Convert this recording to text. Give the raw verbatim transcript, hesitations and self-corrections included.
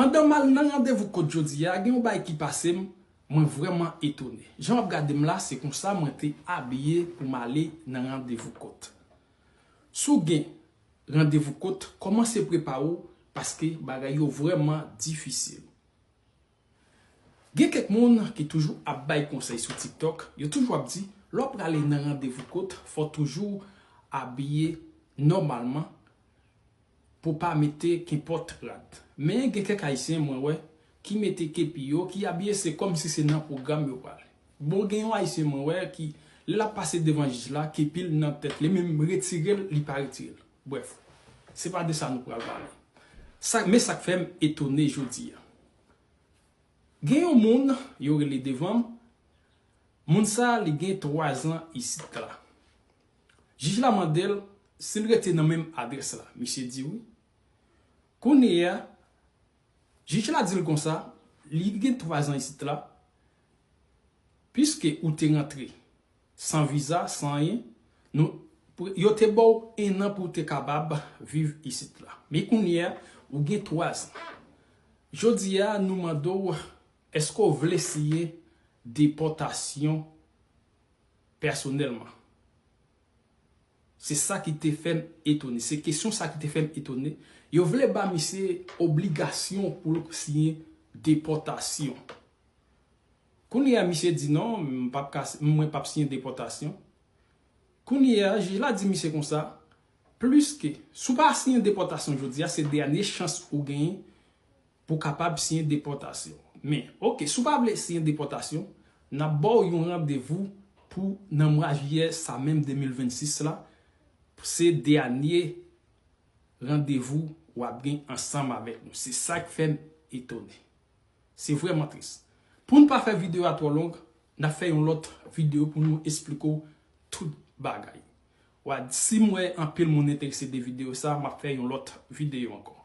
Pandan m al nan randevou kot jodi a, gen yon bagay ki pase m, mwen vrèman etone. Jan w ap gade m la, se konsa mwen te abiye pou m ale nan randevou kot. Si w gen randevou kot, kòmanse prepare w, paske bagay yo vrèman difisil. Gen kèk moun ki toujou ap bay konsèy sou TikTok, yo toujou ap di, lè w prale nan randevou kot, fò w toujou abiye nòmalman pou w pa mete kenpòt rad. Men gen kèk Ayisyen mwen wè ki mete kepi yo, ki abiye se kòmsi se nan pwogram yo prale. Bon, gen yon Ayisyen mwen wè ki, lè l ap pase devan jij la, kepi l nan tèt li, men retire l, li pa retire l. Brèf, se pa de sa nou pral pale. Sa, men sa k fè m etone jodi a. Gen yon moun, yo rele devan m, moun sa a, li gen twa zan isit la. Jij la mande l si l rete nan menm adrès la. Misye di wi. Kounye a, jij la di l konsa, li gen twa zan isit la, piske ou te rantre san viza, san anyen, nou, yo te ba w en an pou w te kapab viv isit la. Men kounye a, ou gen twa zan. Jodi a, nou mande w, èske w vle siyen depòtasyon pèsonèlman? Se sa ki te fè m etone. Se kesyon sa ki te fè m etone. Yo vle ba misye obligasyon pou l siyen depòtasyon. Kounye a, misye di non, m p ap ka, mwen p ap siyen depòtasyon. Kounye a, jij la di misye konsa, pliske, si w pa siyen depòtasyon jodi a, se dènye chans ou genyen pou w kapab siyen depòtasyon. Men, oke, si w pa vle siyen depòtasyon, n ap ba w yon randevou pou nan mwa jiyè sa menm de mil vennsis la, se dènye randevou w ap gen ansanm avèk nou. Se sa k fè m etone. Se vrèman tris. Pou n pa fè videyo a twò long, n ap fè yon lòt videyo pou nou esplike w tout bagay. Wa, si m wè anpil moun enterese de videyo sa, m ap fè yon lòt videyo ankò.